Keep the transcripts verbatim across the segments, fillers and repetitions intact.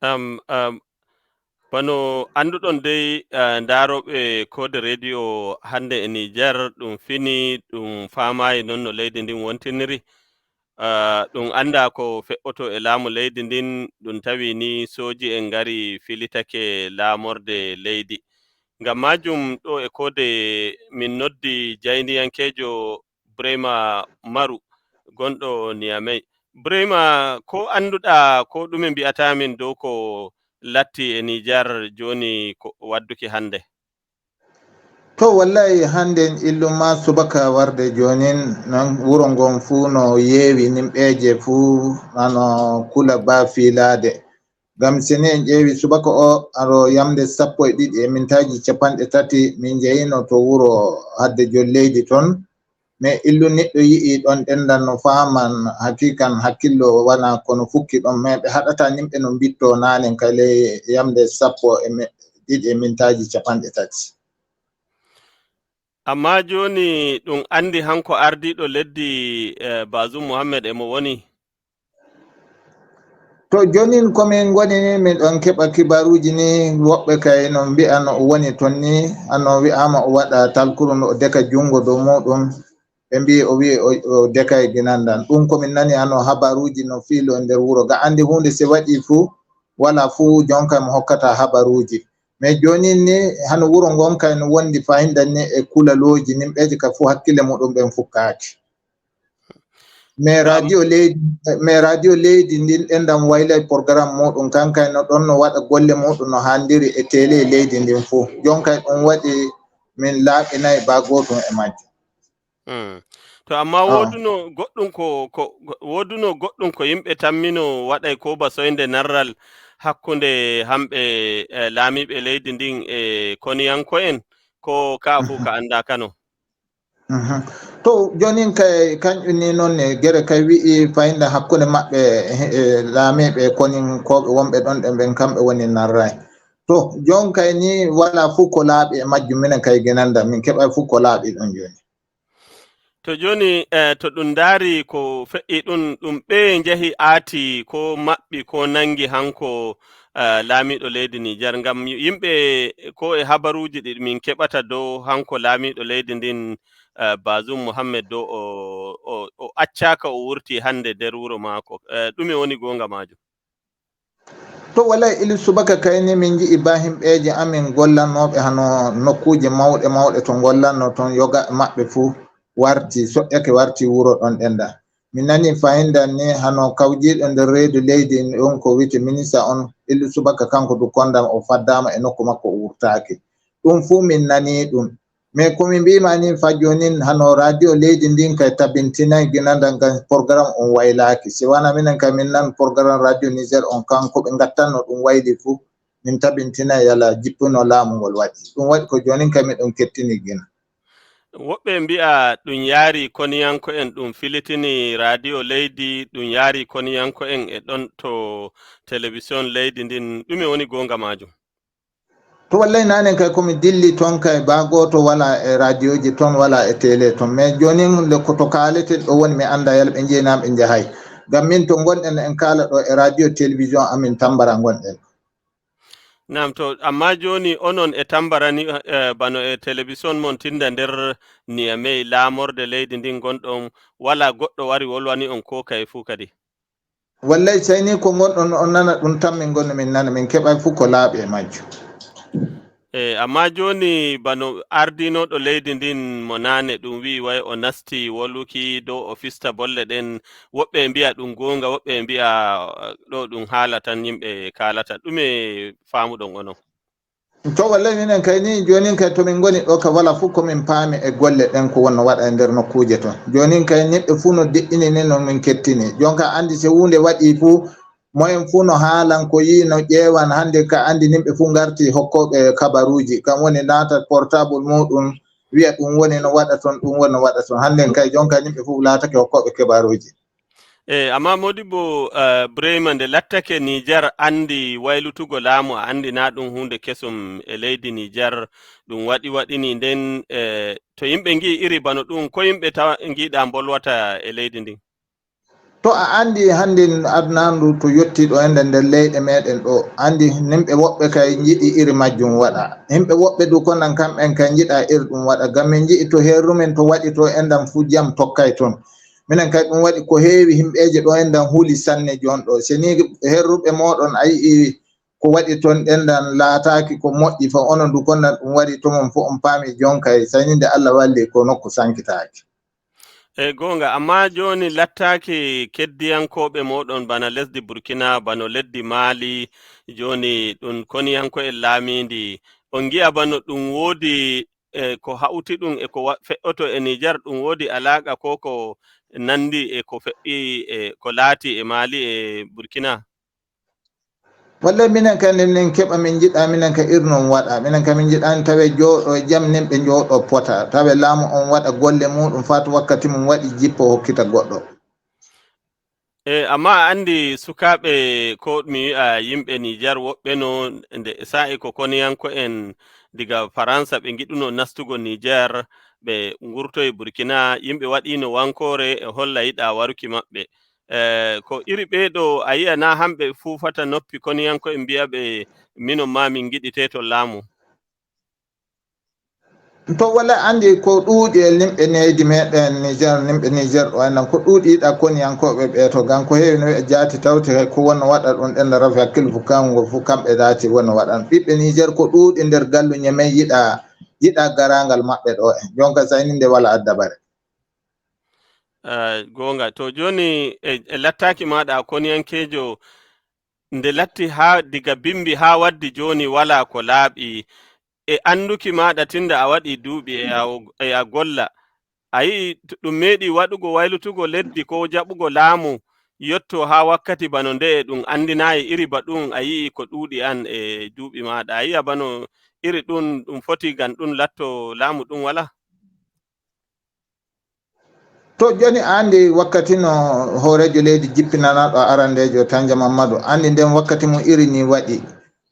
Am, am, bano annduɗon dey, eh, ndaarooɓe Koode Rediyo hannde e Nijar, ɗum fini, ɗum faamaayi noon no leydi ndin wontiniri. Ah, ɗum anndaa ko feƴƴoto e laamu leydi ndin, ɗum tawi ni sooji en ngari filitake laamorde leydi. Ngam maajum ɗo e Koode min noddi jayniyankeejo Brema Maru, gonɗo Niamey. Brema, ko annduɗaa, ko ɗume mbi'ataa min dow ko latti e Nijar jooni ko wadduki hannde? To, wallahi, hannde en illuma subaka warde joonin, non wuro ngon fuu no yeewi, nimɓeeje fuu ano kula baa fiilaade. Ngam si ni en ƴeewi subaka o, aro yamnde sappo e ɗiɗi e mintaaji capanɗe tati, min njeyino to wuro hadde jol leydi ton. Mais illu neɗɗo yi'i ɗon ɗendan no faaman hakiikan hakkillo wana kono fukki ɗon, mais ɓe haɗata nimɓe no mbitto nanen kay ley yamnde sappo e me-, ɗiɗi e mintaaji capanɗe tati. Amma jooni ɗum anndi hanko ardiiɗo leddi, eh, Bazoum Mohamed e mo woni? To joonin ko min ngoni ni, min ɗon keɓa kibaruuji ni, woɓɓe kay no mbi'a no o woni ton ni, ano wi'aama o waɗa talkuru no o deka junngo dow muuɗum, ɓe mbi'i o wi'i o, o dekay ginandan. Ɗum ko min nani ano habaruuji no fiilo e nder wuro. Ga anndi huunde se waɗi fuu, wala fuu jonka mo hokkata habaruuji. Mais joonin ni, hano wuro ngon kay no wondi fahinda ni e kulalooji, nimɓeeji ka fuu hakkille muɗum ɓen fukkaaki. Mais radio leydi, mais radio leydi ndin ɗendan waylay programme muɗum, kankay no ɗon no waɗa golle muɗum no handiri e télé leydi ndin fuu. Jonkay ɗum waɗi min laaɓinay ba gootum e majjum. Hmm. To amma Ah. wooduno goɗɗum ko, ko, ko, wooduno goɗɗum ko yimɓe tammino waɗay ko ba soynde narral hakkunde hamɓe, eh, laamiiɓe leydi ndin e koniyanko'en, ko ka fuu ka anndaa kano? Mhm. To, joonin kay, kanƴum ni noon ne, gere kay wi'i fayda hakkunde maɓɓe, eh, eh, laamiiɓe koninkooɓe wonɓe ɗon ɗen ɓen, kamɓe woni narray. To, joon kay ni, walaa fuu ko laaɓi e majjum, minen kay ginanda, min keɓay fuu ko laaɓi ɗon jooni. To jooni, eh, to ɗum ndaari ko feƴƴi ɗum, ɗum ɓe njahi aati ko maɓɓi ko nanngi hanko, eh, laamiiɗo leydi Nijar, ngam yimɓe ko e habaruuji ɗi min keɓata dow hanko laamiiɗo leydi ndin, eh, Bazoum Mohamed dow o, o, o accaaka o wurti hannde nder wuro maako. Eh, ɗume woni goonga maajum? To walay ili subaka kay ni min nji'i ba himɓeeji amin gollannooɓe hano nokkuuje mawɗe mawɗe to ngollanno ton yoga maɓɓe fuu warti, soƴƴake warti wuro ɗon ɗenda. Mi nani fahinda ni hano kawjiiɗo nder reedu leydi on ko wi'ete minista on, illu subaka kanko du kondam o faddaama e nokku makko o wurtaaki. Ɗum fuu min nani ɗum. Mais ko mi mbiima ni fa joonin hano radio leydi ndin kay tabintinay ginandal ngal programme on waylaaki. Si wana minen kay min nan programme radio Niger on kanko ɓe ngattanno ɗum wayli fuu, min tabintinay yala jippuno laamu ngol waɗi. Ɗum waɗi ko joonin kay miɗon kettini gina. Woɓɓe mbi'a ɗum yaari koniyanko'en, ɗum filitini radio leydi, ɗum yaari koniyanko'en e ɗon to television leydi ndin. Ɗume woni goonga maajum? To wallay nanen kay ko mi dilli ton kay ba gooto wala e radioji ton, wala e télé ton. Mais joonin le ko to kaaleten ɗo woni mi annda yala ɓe njeynaa ɓe njahay. Ngam min to ngonɗen en kaala ɗo e radio télévision amin Tambara ngonɗen. Naam, to, amma jooni onon e Tambara ni, eh, bano e télévision mon tinda nder Niamey, laamorde leydi ndin ngonɗon, wala goɗɗo wari wolwani on ko kay fuu kadi? Wallay, sey ni ko ngonɗon on nana ɗum tan min ngoni min nana, min keɓay fuu ko laaɓi e majjum. Eh, amma jooni bano ardinooɗo leydi ndin mo naane ɗum wi'i way o nasti woluki dow o fista bolle ɗen, woɓɓe e mbi'a ɗum goonga, woɓɓe e mbi'a, eh, ɗo ɗum haala tan yimɓe kaalata. Ɗume faamuɗon onon? To wallay minen kay ni joonin kay to min ngoni ɗo ka wala fuu ko min paami e golle ɗen ko wonno waɗa e nder nokkuuje ton. Joonin kay neɗɗo fuu no deƴƴini ni no min kettini. Jonka anndi se huunde waɗi fuu, moyen fuu no haalan ko yi'i no ƴeewan hannde ka anndi nimɓe fuu ngarti hokkooɓe kabaruuji. Kam woni naata portable muuɗum wi'a ɗum woni no waɗa ton, ɗum woni no waɗa ton. Hannden kay jonka nimɓe fuu laatake hokkooɓe kabaruuji. Eh, amma Modibbo, eh, Breyma, nde lattake Nijar anndi waylutugo laamu, a anndi na ɗum huunde kesum e leydi Nijar, ɗum waɗi waɗini nden, eh, to yimɓe ngi'i iri bano ɗum, ko yimɓe tawa ngiɗa mbolwata e leydi ndin? To a anndi hannde aduna ndu to yottii ɗo ende nder leyɗe meeɗen ɗo, anndi yimɓe woɓɓe kay njiɗi iri majjum waɗa. Yimɓe woɓɓe du ko nan kamɓen kay njiɗa iri ɗum waɗa. Ngam min nji'i to herrumen to waɗi to endan fuu jam tokkay ton. Minen kay ɗum waɗi ko heewi yimɓeeje ɗo endan huli sanne jon ɗo. Se ni herruɓe mooɗon a yi'i ko waɗi ton endan laataaki ko moƴƴi fa onon du ko nan ɗum waɗi to mon fuu on paami jon kay sey ni nde Allah walli ko nokku sankitaaki. E goonga, amma jooni lattaaki keddiyankooɓe mooɗon bana lesdi Burkina, bano leddi Maali, jooni ɗum koniyanko'en laamiindi. On ngi'a bano ɗum woodi, e, ko hawti ɗum e ko wa-, fe'oto e Nijar, ɗum woodi alaaqa ko ko nanndi e ko fe'i e ko laati e Maali e Burkina? Wallay minen kan nin keɓa min njiɗa minen ka irnon waɗa. Minen kan min njiɗani tawe jooɗo e jam nin ɓe jooɗo pota. Tawe laamu on waɗa golle muɗum fat wakkati mum waɗi jippo hokkita goɗɗo. E, amma a anndi sukaaɓe ko mi wi'a yimɓe Nijar woɓɓe no nde sa'i ko koniyanko'en diga Faransa ɓe ngiɗuno nastugo Nijar, ɓe ngurtoyi Burkina, yimɓe waɗino wankoore e holla yiɗa waruki maɓɓe. E, ko iri ɓee ɗo a yi'a na hamɓe fuufata noppi koniyanko'en mbi'a ɓe minon ma min ngiɗi teto laamu. To wala anndi ko ɗuuɗi e yimɓe neydi meɗen Nijar, yimɓe Nijar ɗo enɗan ko ɗuuɗi yiɗa koniyankooɓe ɓee to, ngam ko heewi no wi'a jaati tawti hay ko wonno waɗa ɗum ɗen rafi hakkille fu kanngol fu kamɓe daati wonno waɗan. Ɓiɓɓe Nijar ko ɗuuɗi nder galluñe men yiɗa, yiɗa garaangal maɓɓe ɗo en. Jonka sayni nde wala addabare. Ah, goonga. To jooni e, e lattaaki maaɗa a koniyankeejo, nde latti haa diga bimbi haa waddi jooni walaa ko laaɓi. E annduki maaɗa tinda a waɗi duuɓi e a, e a golla. A yi'i to ɗum meeɗi waɗugo waylutugo leddi ko jaɓugo laamu yotto haa wakkati bano nde'e ɗum anndinaayi iri ba ɗum a yi'i ko ɗuuɗi an e duuɓi maaɗa. A yi'a bano iri ɗum, ɗum foti ngam ɗum latto laamu ɗum walaa? To jooni a anndi wakkati no hooreejo leydi jippinanaaɗo arandeejo Tanja Mammadu, anndi nden wakkati mum iri ni waɗi.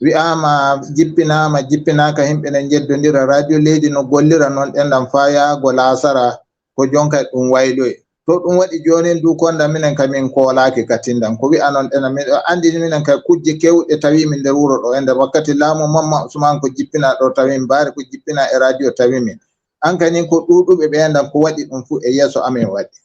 Wi'aama jippinaama, jippinaaka, yimɓe no njeddondira. Radio leydi no gollira non ɗenɗan faa yahgo laasara ko jonka ɗum wayloyi. To ɗum waɗi joonin du konda minen ka min koolaaki ka tindan. Ko wi'a non ɗena miɗo anndi minen ka kujje kewɗe tawi min nder wuro ɗo e nder wakkati laamu Mamma Usman ko jippinaa ɗo tawi min, Baare ko jippinaa e radio tawi min. An kanin ko ɗuuɗuɓe ɓe enɗan ko waɗi ɗum fuu e yeeso amin waɗi.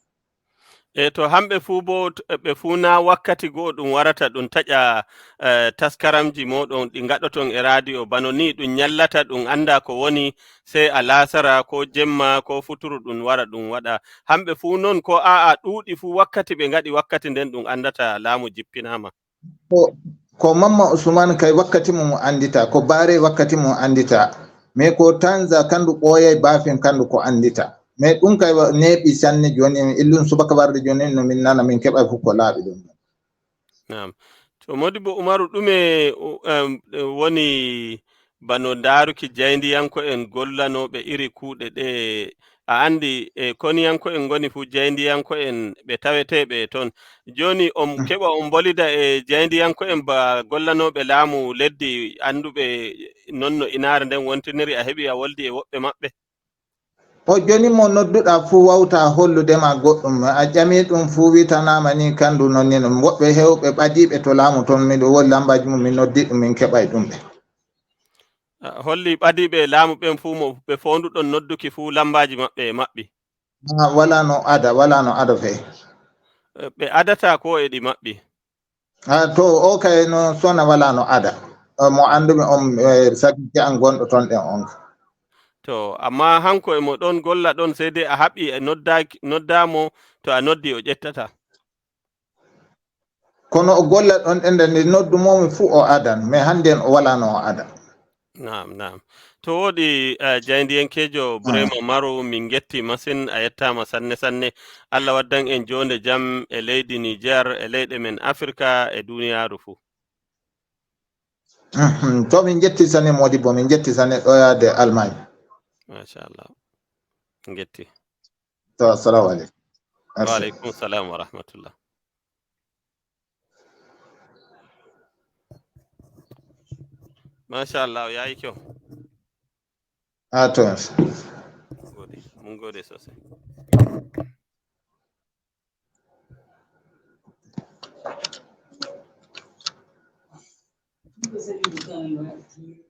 E to hamɓe fuu boo, to ɓe fuu naa wakkati go'o ɗum warata ɗum taƴa, eh, taskaramji mooɗon ɗi ngaɗoton e radio, bano ni ɗum nyallata ɗum annda ko woni, sey a laasara ko jemma ko futuru ɗum wara ɗum waɗa. Hamɓe fuu non ko a'a ɗuuɗi fuu wakkati ɓe ngaɗi wakkati nden ɗum anndata laamu jippinaama. Ko, ko Mamma Usman kay wakkati mum anndita, ko Baare wakkati mum anndita. Mais ko Tanza kandu ɓooyay baafin kandu ko anndita. Mais ɗum kay wa-, neeɓi sanne jooni, illun subaka warde jooni no min nana, min keɓa fof ko laaɓi ɗum. Naam. To Modibo Umaru, ɗume, u-, em, woni bano ndaaruki jayndiyanko'en gollanooɓe iri kuuɗe ɗe a anndi, e koniyanko'en ngoni fuu jayndiyanko'en ɓe taweteeɓe e ton. Jooni on keɓa on mbolida e jayndiyanko'en ba gollanooɓe laamu leddi annduɓe non no inaare nden wontiniri, a heɓi a woldi e woɓɓe maɓɓe? O jooni mo nodduɗaa fuu wawtaa hollude ma goɗɗum. A ƴami ɗum fuu witanaama ni kandu non ni ɗum. Woɓɓe heewɓe ɓadiiɓe to laamu ton miɗo wodi lambaaji mum mi noddi ɗum min keɓay ɗum ɓe. A holli ɓadiiɓe e laamu ɓen fuu mo ɓe foonduɗon nodduki fuu lambaaji maɓɓe e maɓɓi. Ah, wala no ada, wala no ada fey. Eh, ɓe adata ko e ɗi maɓɓi. Ah, to o kay no sona wala no ada. Eh, mo anndumi on, eh, sakki an gonɗo ton ɗen on. To, amma hanko e mo ɗon golla ɗon, sey dai a haɓi e noddaaki, noddaa mo, to a noddi o ƴettata. Kono o golla ɗon ɗen nde noddu mo mi fuu o adan, mais hannden o wala no o ada. Naam, naam. To woɗi, eh, jayndiyankeejo Burema Maru, min ngetti masin, a yettaama sanne, sanne. Allah waddan en joonde jam e leydi Niger, e leyɗe men Afirka, e duniyaaru fuu. Mhm. To min njetti sanne, Modibo, min njetti sanne ɗo yaade Allemagne. Machallah. Ngetti. To, assalamu aleykum. Merci. Wa aleykum salam wa rahmatullah. Machallah, o yaayi kyau. Ah, to, merci. Mun gode, mun gode sosai. Você viu o Tano aqui?